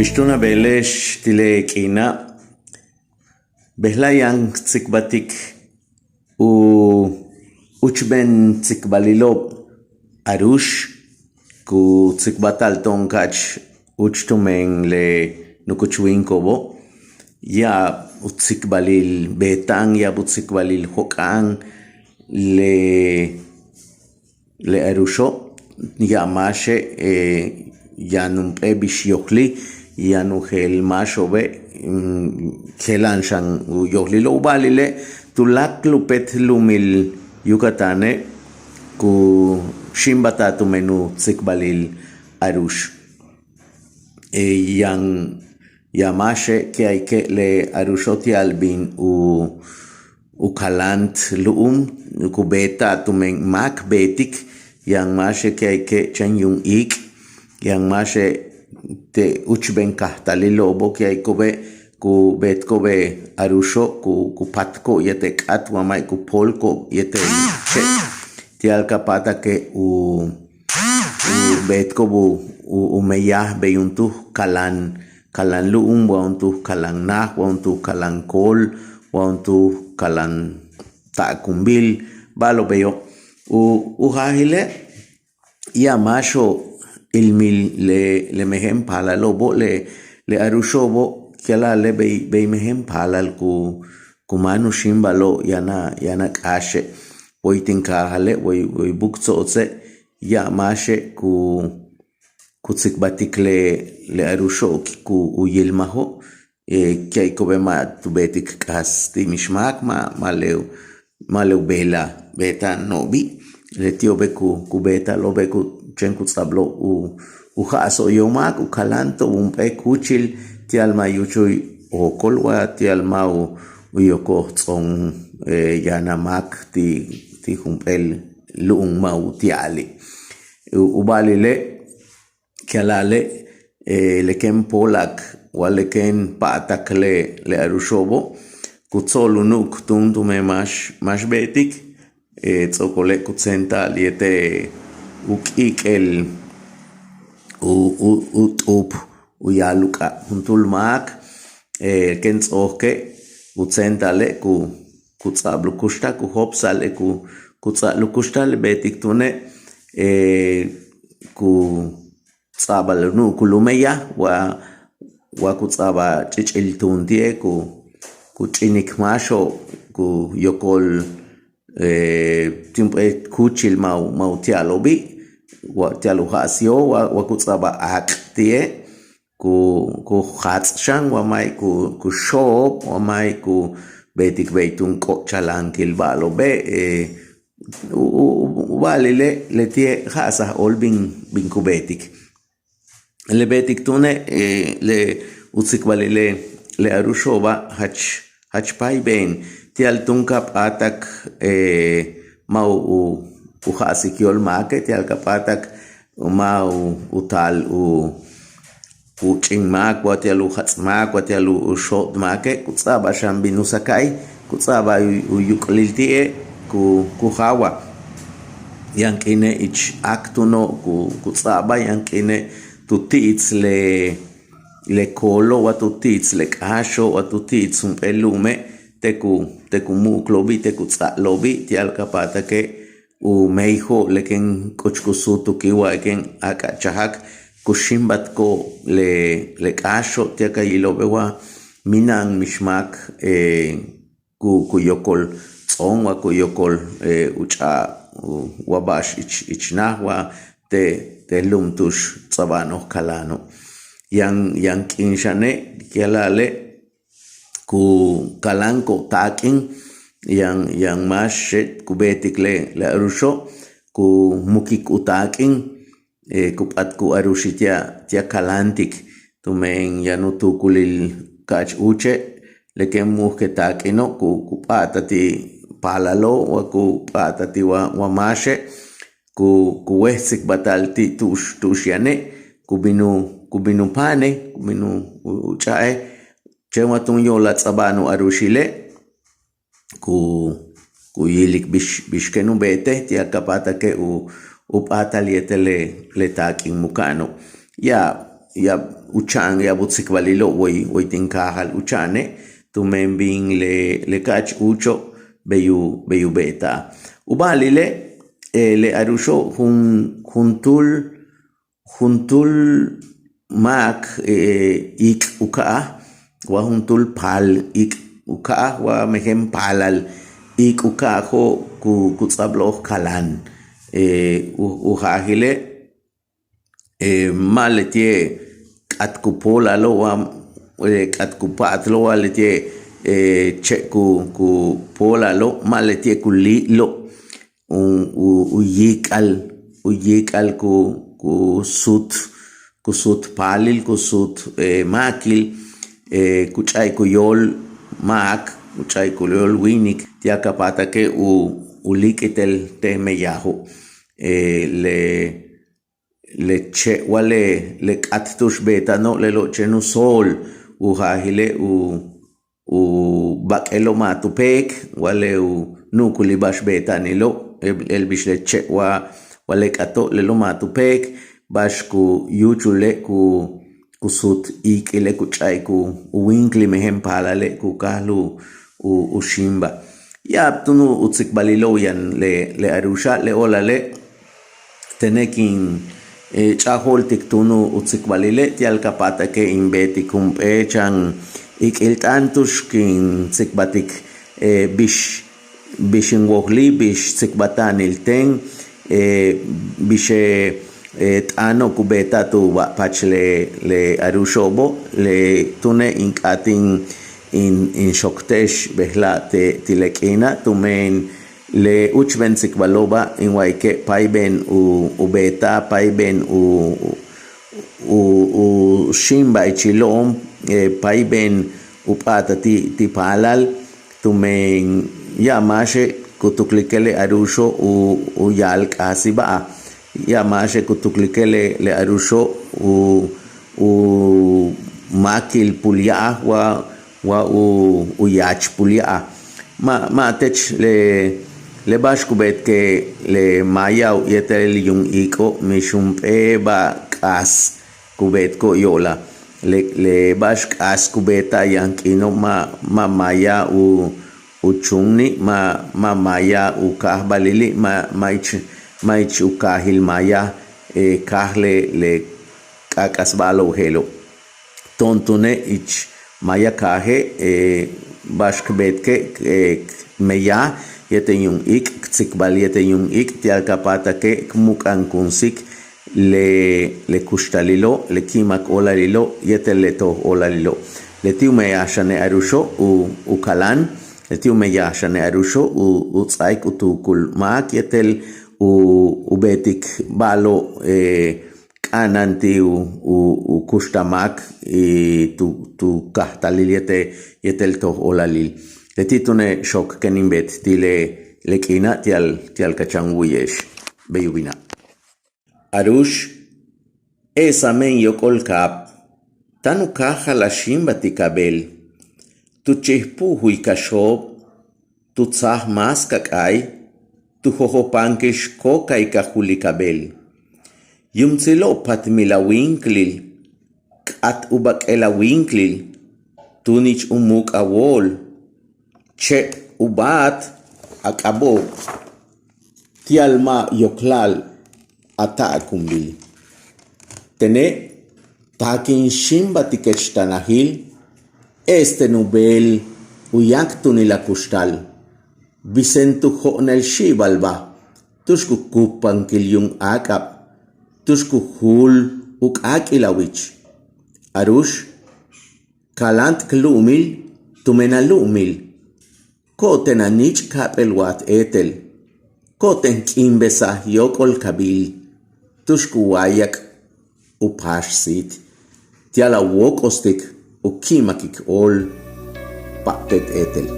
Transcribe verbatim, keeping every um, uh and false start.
Bix túun a beele'ex ti' le k'iina'. Bejla'e' yaan k tsikbaltik u úuchben tsikbalilo'ob arux. Ku tsikbalta'al to'on ka'ach úuch tumen le nukuch wíiniko'obo', ya'ab u tsikbalil beeta'an, ya'ab u tsikbalil jok'a'an le le aruxo'. Ya'ab máaxe' yaan jump'éel bix yojli', yaan u jeel máaxo'obe' jela'an xan u yojlilo'. U ba'alile' tuláakal u péet lu'umil Yucatane' ku xíimbalta'al tumen u tsikbalil arux. Yaan ya'ab máaxe' ki'a'ike' le aruxo' ti'al bin u u kalant lu'um ku beeta'al tumen máak beetik. Yaan máaxe' ki'a'ike' chan yuum iik'. Yaan máaxe' te' úuchben kajtalilo'obo' ki'a'iko'obe' ku beetiko'ob le aruxo' ku ku patko'ob yéetel k'áat wa ma'e' ku poolko'ob yéetel che'. Ti'al ka p'áatake' u u beetiko'ob u meyaj bey juntúul kalan kalan lu'um wa juntúul kalan naj wa juntúul kalan kool wa juntúul kalan ta'akunbil. Ba'alo'ob beyo'. U u jaajile' ya'ab máaxo'ob ilmil le le mejen paalalo'obo', le le aruxo'obo' ki'ala'ale' bey bey mejen paalal ku ku máan u xíimbalo'ob. Yaan a yaan a k'áaxe' way tin kaajale' way way buk tso'otse'. Ya'ab máaxe' ku ku tsikbaltik le le aruxo' ku u yilmajo'. Ki'a'iko'obe' ma' tu beetik k'aas ti' mix máak, ma' ma' le u ma' le u beel a beeta'ano'obi'. Leti'obe' ku ku beeta'alo'obe' ku chéen ku ts'a'abalo'ob u u ja'aso'ob yóol máak u kalanto'ob jump'éel kúuchil ti'al ma' yúuchul ookol wa ti'al ma' u u yokol ts'oon. Yaan a máak ti' ti' jump'éel lu'um ma' u ti'ali'. U ba'alile' ki'ala'ale' le kéen poolak wa le kéen pa'atak le le aruxo'obo' ku tso'ol u nu'uk túun tumen máax máax beetik. Ts'o'okole' ku tséenta'al yéetel u k'i'ik'el u u u t'up u ya'al u k'ab juntúul máak. Kéen ts'o'oke' u tséenta'ale' ku ku ts'a'abal u kuxtal ku jopsa'al le ku ku ts'a'abal u kuxtal. Beetik túune' ku ts'a'abal u nu'ukul u meyaj wa wa ku ts'a'abal ch'ich'il túun ti'e' ku ku ch'inik máaxo'ob ku yokol ti' jump'éel kúuchil ma' u ma' u ti'alo'obi' wa ti'al u ja'as yóol wa wa ku ts'a'abal aak' ti'e' ku ku jaats' xan wa ma'e' ku ku xo'ob wa ma'e' ku beetik bey túun k'o'chaláankil ba'alo'obe'. U u u ba'alile' leti'e' ja'asaj óol bin bin ku beetik. Le beetik túune' le u tsikbalil le le aruxo'oba' jach jach páaybe'en ti'al túun ka p'áatak ma' u u ja'asik yóol máake' ti'al ka p'áatak ma' u u taal u u ch'in máak wa ti'al u jaats' máak wa ti'al u xo'ot máake' ku ts'a'abal xan bin u saka'al ku ts'a'abal u yuk'lil ti'e' ku ku jaawal. Yaan k'iine' ich áak túuno' ku ku ts'a'abal yaan k'iine' tu ti'its le le koolo' wa tu ti'its le k'áaxo' wa tu ti'its jump'éel lu'ume' te' ku te' ku mu'uklo'obi' te' ku ts'a'ablo'obi' ti'al ka p'áatake' u meyajo'ob le kéen k'uch ku súutukil wa le kéen ak'achajak ku xíimbaltiko'ob le le k'áaxo' ti'al ka yilo'obe' wa mina'an mix máak ku ku yokol ts'oon wa ku yokol u ch'a'ab wa ba'ax ich ich naj wa te' te' lu'um tu'ux ts'a'aba'an noj kaláano'. Yaan yaan k'iin xane' ki'ala'ale' ku kaláanko'ob taak'in. Yaan yaan máaxe' ku beetik le le aruxo' ku mukik u taak'in ku p'atik u aruxil ti'al ti'al kaláantik tumen yaan u tuukulil ka'ach úuche' le kéen mu'ukej taak'ino' ku ku p'a'atal ti' paalalo' wa ku p'a'atal ti' wa wa máaxe' ku ku wéej tsikbalta'al ti' tu'ux tu'ux yane' ku bin u ku bin u pa'anej ku bin u ch'a'ej chéen wa túun yo'olal ts'a'aba'an u aruxile' ku ku yilik bix bix kéen u beetej ti'al ka p'áatake' u u p'áatal yéetel le le taak'in muka'ano'. Ya'ab ya'ab u cha'an ya'ab u tzicbalilo' way way tin caajal u cha'ane', tumen bin le le ca'ach uucho' bey u bey u beeta'aj. U ba'alile' le aruxo' jun juntuul juntuul máac iik' u ca'aj, wa juntuul paal iik' u ca'aj wa mejen paalal iik' u ca'ajo' cu cu tz'abloj calan. U jaajile' ma' leti'e' c'at cu poolalo' wa c'at cu pa'atlo' wa leti'e' che' cu cu poolalo' ma' leti'e' cu li'lo'. U yic'al u yic'al cu cu sut cu sut paalil cu sut máaquil. Cu ch'a'ik u yóol máac, cu ch'a'ik u yóol wíinic ti'al ca páataque' u líiquil te' meyajo'. Le le che' wa le le c'at tu'ux beeta'ano' lelo' chéen u sóol. U jaajile' u u ba'aquelo' ma' tu peec wa le u nu'uculi' ba'ax beeta'anilo' el bix le che' wa wa le c'ato' lelo' ma' tu peec. Ba'ax cu yúuchule' cu cu sut iik'ile' cu ch'a'ik u wíinclil mejen paalale' cu cajal u xíimbal. Ya'ab túun u tzicbalilo' u yaan le le aruxa' le o'olale' tene' quin ch'a'ajo'oltic túun u tzicbalile' ti'al ca páataque' in beetic jun p'éel chan iik'il t'aan tu'ux quin tzicbaltic bix bix in wojli' bix tzicbalta'anil ten bixe' t'aano' cu beeta'at u ba'pach le le aruxo'obo'. Le túune' in k'áat in in xocte'ex bejela' te' ti' le k'iina' tumen le úuchben tzicbalo'oba' in wa'ayique' páayben u beeta'aj páayben u u xíimbal ichilo'on páayben u p'áatal ti' ti' paalal. Tumen ya'ab máaxe' cu tuclique' le aruxo' u yaal k'aasiba'al. Ya'ab máaxe' cu tuclique' le aruxo' u u máaquil pul ya'aj wa wa u yach pul ya'aj. Ma' ma' tech le le ba'ax cu beetque' le maaya yéetel yuum iik'o' mix jun p'éel ba'al k'aas cu beetco'ob yo'olal. Le le ba'ax k'aas cu beeta'al yaan k'iino' ma' ma' maaya u u chuumni' ma' ma' maaya u caajbalili' ma' ma' ich ma' ich u caajil maaya caaj le le k'aak'as ba'alo'ob je'elo'. To'on túune' ich maaya caaje' ba'ax c beetque' c meyaj yéetel yuum iik' c tzicbal yéetel yuum iik' ti'al ca páataque' c muc'a'ankunsic le le cuxtalilo' le qui'imac óolalilo' yéetel le toj óolalilo'. Leti' u meyaj xane' aruxo' u u calan leti' u meyaj xane' aruxo' u tz'áaik u tuucul máac yéetel u u beetic ba'alo' k'a'ana'an ti' u u cuxtal máac y tu tu cajtalil yéetel yéetel toj óolalil. Leti' túune' xoc quéen in beet ti' le le k'iina' ti'al ti'al ca chan wu'uye'ex. Bey u bina'. Arux, e'es a meen yóok'ol caab táan u caajal a xíimbaltic a beel. Tu chij pu'ujuy caxoob tu tzaj más ca k'aay tu jojopanquix cóocaic a julik a beel. Yuumtzilo' patmil a wíinclil c'at u ba'aquel a wíinclil túunich u muuk' a wóol. Che'eb u báat a k'abo'ob ti'al ma' yoclal a ta'ak'umbil. Tene' taak in xíimbaltiquech ta najil e'es ten u beel u yáac tunil a cuxtal. Bisen tu jo'onel xi'ibalba tu'ux cu cuppanquil yuum áac'ab tu'ux cu jul u k'áak'il a wich. Arux, calant c lu'umil tumen a lu'umil. Co'oten a niich' ca'ap'éel waat éetel. Co'oten c k'iimbesaj yóok'ol cabil tu'ux cu wáayac u páax síit ti'al a wóok'ostic u qui'imaquic óol pa'atet éetel.